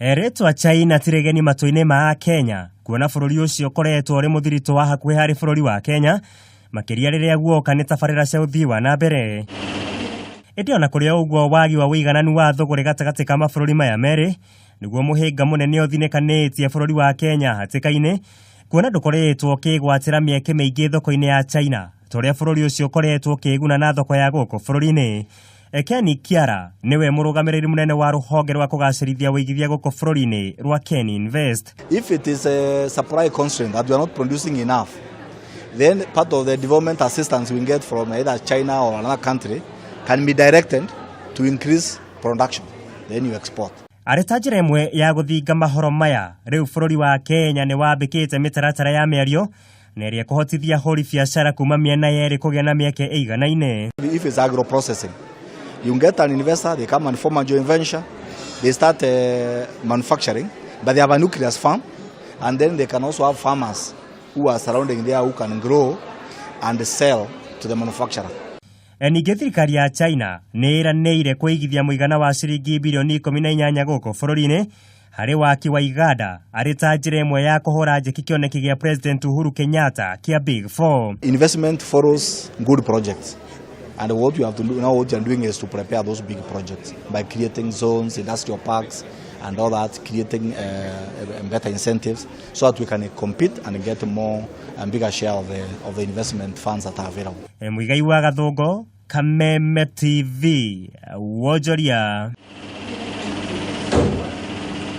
Rĩtwa China ti rĩgeni matũ-inĩ ma Akenya, kuona bũrũri ũcio ũkoretwo ũrĩ mũthiritũ wa hakuhĩ harĩ bũrũri wa Kenya, makĩria rĩrĩa guoka nĩ tabarĩra cia ũthii wa na mbere. Ĩndĩ ona kũrĩ o ũguo, wagi wa ũigananu wa thũgũrĩ gatagatĩ ka mabũrũri maya merĩ nĩguo mũhĩnga mũnene ũthinĩkanĩtie bũrũri wa Kenya hatĩka-inĩ, kuona ndũkoretwo ũkĩgwatĩra mĩeke mĩingĩ thoko-inĩ ya China ta ũrĩa bũrũri ũcio ũkoretwo ũkĩĩguna na thoko ya gũkũ bũrũri-inĩ. Ken Kiara nĩwe mũrũgamĩrĩri mũnene wa rũhonge rwa kũgacĩrithia ũigithia gũkũ bũrũri-inĩ rwa Ken Invest. If it is a supply constraint that we are not producing enough, then part of the development assistance we get from either China or another country can be directed to increase production. Then you export. Arĩ ta njĩra ĩmwe ya gũthinga mahoro maya, rĩu bũrũri wa Kenya nĩ wambĩkĩte mĩtaratara ya mĩario na ĩrĩa ĩkũhotithia ahũri biacara kuma mĩena yerĩ kũgĩa na mĩeke ĩiganaine. If it's agro processing, you get an investor, they come and form a joint venture, they start manufacturing, but they have a nucleus farm, and then they can also have farmers who are surrounding there who can grow and sell to the manufacturer. Ningĩ thirikari ya China nĩ ĩranĩire kũigithia mũigana wa ciringi birioni 18 gũkũ bũrũri-inĩ harĩ waki wa iganda arĩ ta njĩra ĩmwe ya kũhũra njeki kĩoneki gĩa President Uhuru Kenyatta kĩa Big Four. Investment follows good projects. And what you have to do now, what you are doing is to prepare those big projects by creating zones, industrial parks, and all that, creating better incentives so that we can compete and get more and bigger share of the investment funds that are available. Muigai wa Gathũngo, Kameme TV, Wonjoria.